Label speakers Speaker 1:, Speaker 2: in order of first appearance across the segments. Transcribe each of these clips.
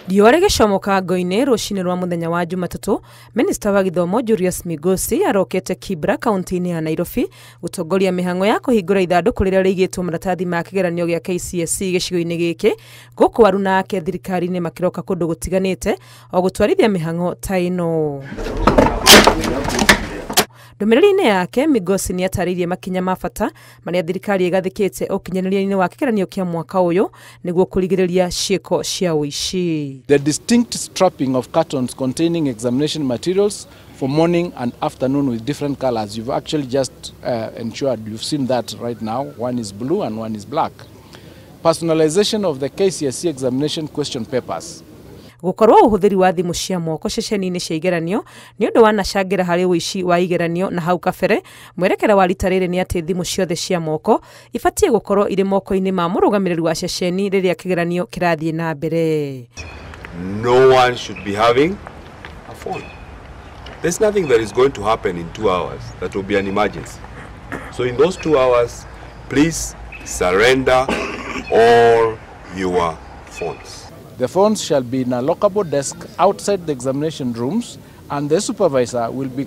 Speaker 1: Riũa rĩgĩcomoka ngo-inĩ rũcinĩ rwa mũthenya wa Jumatatũ, Minista wa Gĩthomo Julius Migosi arokete Kibra kaunti-inĩ ya Nairobi gũtongoria mĩhang'o ya kũhingũra ithandũkũ rĩrĩa rĩigĩtwo maratathi ma kĩgeranio gĩa KCSE gĩcigo-inĩ gĩkĩ, gũkũ aruna ake thirikari-inĩ makĩroka kũndũ gũtiganĩte o gũtwarithia mĩhang'o ta ĩno. Ndũmĩrĩri-inĩ yake, Migosi nĩ atarĩirie makinya ma bata marĩa thirikari ĩgathĩkĩte ũkinyanĩria-inĩ wa kĩgeranio kĩa mwaka ũyũ nĩguo kũrigĩrĩria ciĩko cia ũici.
Speaker 2: The distinct strapping of cartons containing examination materials for morning and afternoon with different colors. You've actually just ensured you've seen that right now. One is blue and one is black. Personalization of the KCSE examination question papers.
Speaker 1: Gũkorwo ũhũthĩri wa thimũ cia moko ceceni-inĩ cia igeranio nĩ ũndũ wanacangĩra harĩ ũici wa igeranio na hau kabere. Mwerekera wa rita rĩrĩ nĩ atĩ thimũ ciothe cia moko ibatiĩ gũkorwo irĩ moko-inĩ ma mũrũgamĩrĩri wa ceceni rĩrĩa kĩgeranio kĩrathiĩ na mbere.
Speaker 3: No one should be having a phone. There's nothing that is going to happen in 2 hours that will be an emergency. So in those 2 hours, please surrender all your phones.
Speaker 2: The phones shall be in a lockable desk outside the examination rooms, and the supervisor will be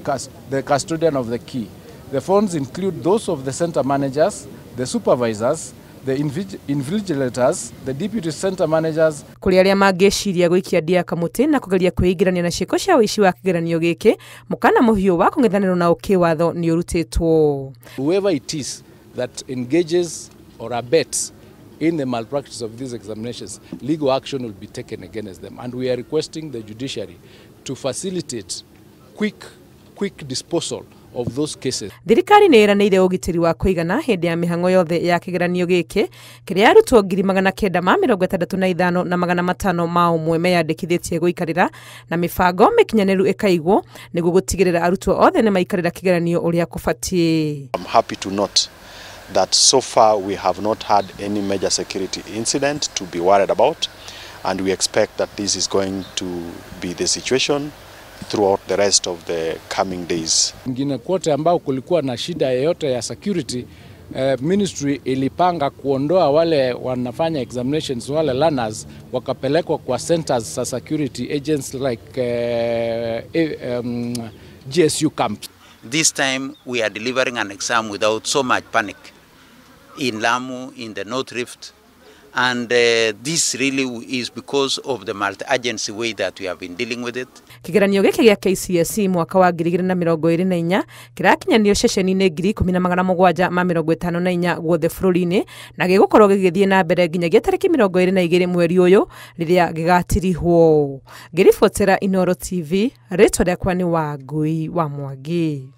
Speaker 2: the custodian of the key. The phones include those of the center managers, the supervisors, the invigilators, the deputy center managers.
Speaker 1: Kũrĩ arĩa mangĩciria gũikia ndia kamũtĩ na kũgeria kwĩingĩrania na ciĩko cia ũici wa kĩgeranio gĩkĩ, mũkana mũhiũ wa kũng'ethanĩrwo na ũkĩwatho nĩ ũrutĩtwo.
Speaker 2: Whoever it is that engages or abets in the malpractice of these examinations, legal action will be taken against them. And we are requesting the judiciary to facilitate quick disposal of those cases.
Speaker 1: Thirikari nĩ ĩranĩire ũgitĩri wa kũigana hĩndĩ ya mĩhang'o yothe ya kĩgeranio gĩkĩ kĩrĩa arutwo 965 na 501 meyandĩkithĩtie gũikarĩra, na mĩbango mĩkinyanĩru ĩkaigwo nĩguo gũtigĩrĩra arutwo othe nĩ maikarĩra kĩgeranio ũrĩa kũbatiĩ.
Speaker 4: I'm happy to note that so far we have not had any major security incident to be worried about, and we expect that this is going to be the situation throughout the rest of the coming days.
Speaker 2: Ngine kote ambao kulikuwa na shida yoyote ya security, ministry ilipanga kuondoa wale wanafanya examinations, wale learners wakapelekwa kwa centers za security agents like GSU camps.
Speaker 5: This time we are delivering an exam without so much panic in Lamu, in the North Rift, and this really is because of the multi-agency way that we have been dealing with it.
Speaker 1: Kĩgeranio gĩkĩ gĩa KCSE mwaka wa 2024 kĩrakinyanĩrio ceceni-inĩ 10,754 guothe bũrũri-inĩ, na gĩgũkorwo gĩgĩthiĩ na mbere nginyagia tarĩki 22 mweri ũyũ rĩrĩa gĩgatirihwo. Ngĩribotera Inooro TV, rĩtwa rĩakwa nĩ Wangui wa Mwangi.